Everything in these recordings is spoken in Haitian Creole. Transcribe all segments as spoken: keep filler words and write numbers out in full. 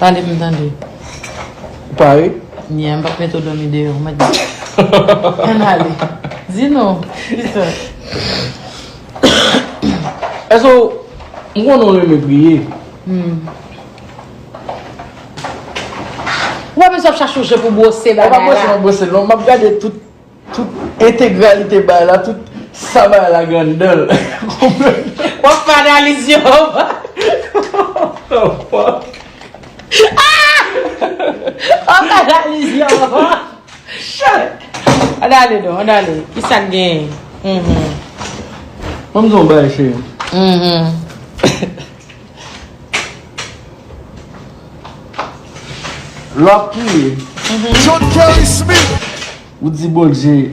Pale m tande. Pare? Nya, m p ap mete w dòmi deyò, m ap di. Ann ale. Di non. Di sa. Èske w, m konnen w renmen priye? Ou pa bezwen ap chache yon jan pou bwose bagay la. Ou pa bwose, m ap bwose, non, m ap gade tout, tout entegralite bagay la, tout sa bagay la gen anndan l. W ap fè analiz yo. Analiz yo. Ann ale non, ann ale. Ki sa k genyen? Mhm. Ban m di w yon bagay, cheri. Mhm. Lè w ap priye, John Kerry Smith, ou di, Bondye,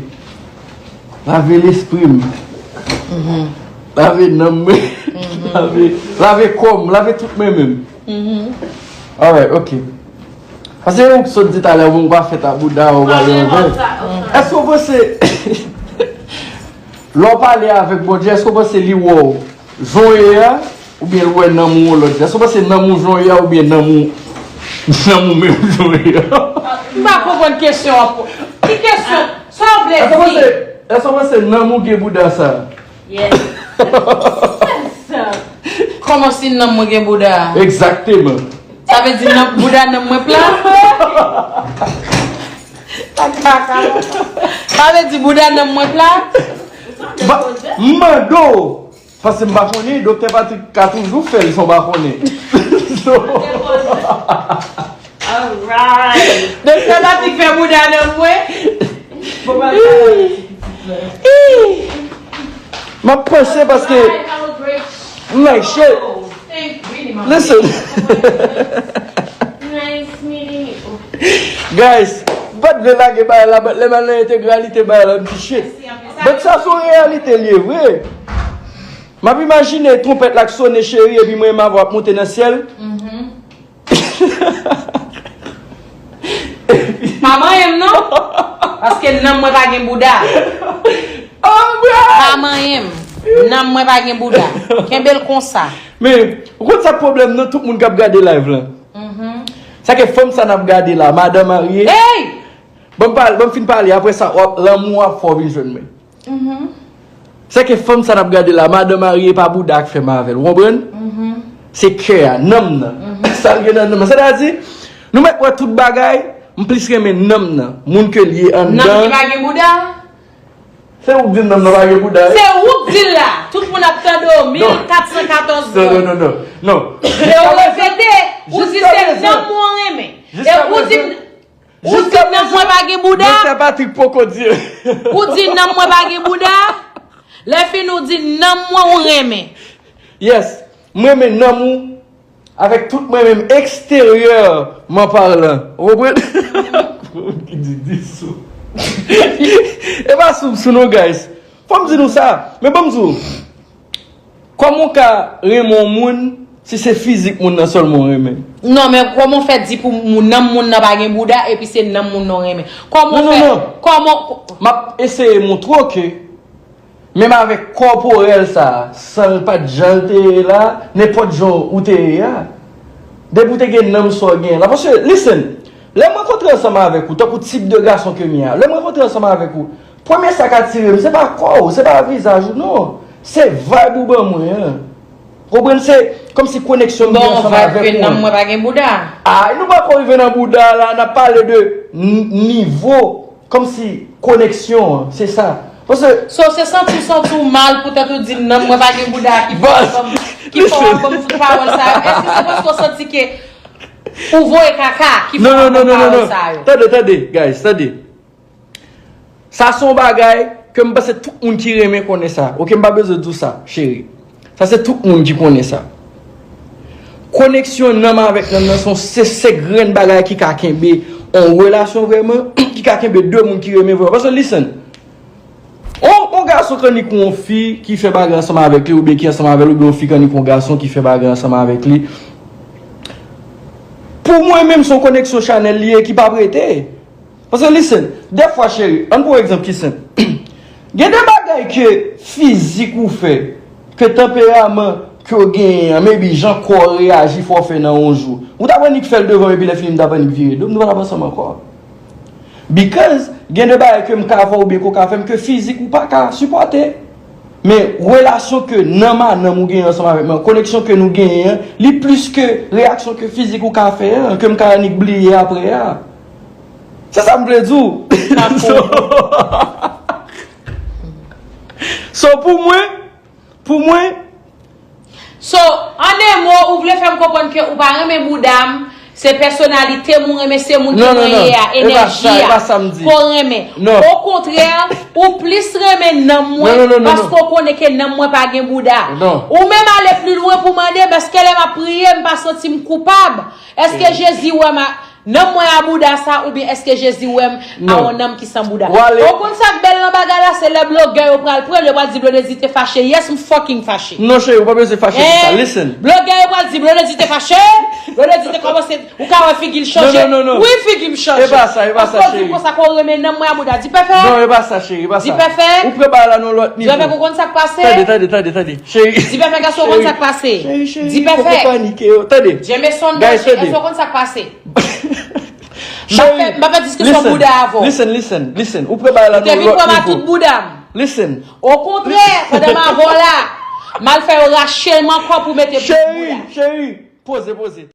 lave lespri m. Lave nanm mwen. Lave, lave kò m, lave tout mwen menm. Alright, ok. Paske ou sot di talè, ou pa fèt a bouda, ou pa gen anvè. Èske w panse, lè w pale avèk Bondye, èske w panse li wè w jan w ye a, oubyen l wè nanm ou yon lòt jan? Èske w panse nanm ou jan w ye a, oubyen nanm ou, nanm ou menm jan w ye a? M pa konprann kesyon an. Ki kesyon? Sa w vle di? Èske w panse nanm ou gen bouda sa? Yes. Kòman si nanm mwen gen bouda? Egzakteman. Sa vle di nanm, bouda nanm mwen plat? Sa vle di bouda nanm mwen plat? M mande w, paske m pa konnen, Doktè Patrick ka toujou fè l san w pa konnen. Alright. Doktè Patrick fè bouda nanm mwen. M ap panse paske m like shit. Listen. Guys, m pa t vle lage bagay la, but lè m al nan entegralite bagay la, m di shit. But sa se yon reyalite l ye vre. M ap imajine twonpèt la k sonnen, cheri, epi mwen menm avè w ap monte nan syèl. Pa manyen m non. Paske nanm mwen pa gen bouda. Pa manyen m. Nanm mwen pa gen bouda. Kenbe l konsa. Men, ou konn sa pwoblèm nan, tout moun k ap gade live lan. Sa ke fanm sa n ap gade la, madan marye. Ban m pale, ban m fin pale, apre sa, w ap, lanmou w ap fè w vin jwenn mwen. Sèke fanm sa n ap gade la, madan marye pa bouda k fè m avè l, ou konprann? Se kè a, nanm nan. Sa l gen nan nanm nan. Sètadi, nou mèt wè tout bagay, m plis renmen nanm nan. Moun ke l ye anndan. Nanm ki pa gen bouda? Se ou k di nanm nan pa gen bouda, wi. Se ou k di l la. Tout moun ap tande w, mil kat san katòz fwa. Non, non, non, non. E ou repete, ou di se nanm ou renmen. E ou di Ou di nanm mwen pa gen bouda? Doktè Patrick poko di. Ou di nanm mwen pa gen bouda? Lèfini ou di nanm mwen ou renmen. Yes, m renmen nanm ou avèk tout mwen menm, eksteryèman palan. Ou konprann? Ki di di sou. E pa sou sou non, guys. Fò m di nou sa. Men ban m di w. Kòman w ka renmen yon moun si se fizik moun nan sèlman w renmen? Non, men kòman w fè di pou moun, nanm moun nan pa gen bouda epi se nanm moun nan w renmen? Kòman w fè? Kòman? M ap eseye montre w ke menm avèk kòporèl sa a, san l pa t jan l te ye la, nenpòt jan w te ye a, depi w te gen nanm sa w gen la. Paske, listen, lè m rankontre ansanm avèk ou, tankou tip de gason ke m ye a, lè m rankontre ansanm avèk ou, premye sa k atire m, se pa kò w, se pa vizaj ou, non. Se vibe ou ban mwen an. Konprann, se kòmsi koneksyon m gen ansanm avèk ou an. Nanm mwen pa gen bouda. Ah, nou pako rive nan bouda la, n ap pale de n- nivo, kòmsi koneksyon an, se sa. Paske So, se santi w santi w mal poutèt ou di nanm mwen pa gen bouda ki fè w ap ban m, ki fè w ap ban m tout pawòl sa yo. Èske se paske w santi ke ou voye kaka ki fè w ap ban m pawòl sa yo? Tande, tande, guys, tande. Sa se yon bagay ke m panse tout moun ki renmen konnen sa. Oke, m pa bezwen di w sa, cheri. Sa se tout moun ki konnen sa. Koneksyon nanm avèk nanm nan se yon se, se grenn bagay ki ka kenbe yon relasyon vrèman, ki ka kenbe de moun ki renmen vrèman. Paske, listen, yon, yon gason k annik yon fi ki fè bagay ansanm avèk li, oubyen ki ansanm avè l, oubyen yon fi k annik yon gason ki fè bagay ansanm avèk li. Pou mwen menm, se yon koneksyon chanèl li ye ki p ap rete. Paske, listen, dèfwa, cheri, ann pran yon egzanp ki senp. Gen de bagay ke fizik ou fè, ke tanperaman, ke w genyen an, maybe jan kò w reyaji fè w fè nan yon jou. Ou t ap annik fè l devan m epi lè fini m t ap annik vire do m, nou pa t ap ansanm ankò. Because gen de bagay ke m ka fè w oubyen ke w ka fè m ke fizik ou pa ka sipòte. Men relasyon ke nanm a nanm ou genyen ansanm avèk mwen, koneksyon ke nou genyen an, li plis ke reyaksyon ke fizik ou ka fè an, ke m ka annik bliye apre a. Se sa m vle di w. So, so pou mwen, pou mwen, So, an de mo, ou vle fè m konprann ke ou pa renmen bouda m, se pèsonalite m ou renmen, se moun ke mwen ye a, enèji a ke w renmen. Okontrè, ou plis renmen nanm mwen paske w konnen ke nanm mwen pa gen bouda. Ou menm ale pli lwen pou mande m èske lè m ap priye, m pa santi m koupab? Èske Jezi wè m a Nanm mwen a bouda sa oubyen èske Jezi wè m a yon nanm ki san bouda? Ou konn sa k bèl nan bagay la? Se lè blogè yo pral pran l, yo pral di Blondedy te fache. Yes, m fucking fache. Non, cheri, ou pa bezwen fache pou sa. Listen. Blogè yo pral di Blondedy te fache. Blondedy te kòmanse, ou ka wè figi l chanje. Wi, figi m chanje. E pa sa, e pa sa, cheri. Paske w di m konsa ke w renmen nanm mwen a bouda. Di pèfè. Non, e pa sa, cheri, e pa sa. Di pèfè. Ou pran bagay la nan yon lòt nivo. Di pèfè ke w konn sa k pase. Tande, tande, tande, tande. Cheri. Di pèfè ke w konn sa k pase. Cheri, cheri, poko panike yo. Tande. Jameson Dodge, èske w konn sa k pase? M pa fè, m pa fè diskisyon bouda avè w. Listen, listen, listen. Ou pran bagay la nan yon lòt nivo. Ou te vin pran m a tout bouda m. Listen. Okontrè, pandan m avè w la, m al fè yo rache m ankò pou mete m tout bouda. Cheri, cheri, poze, poze.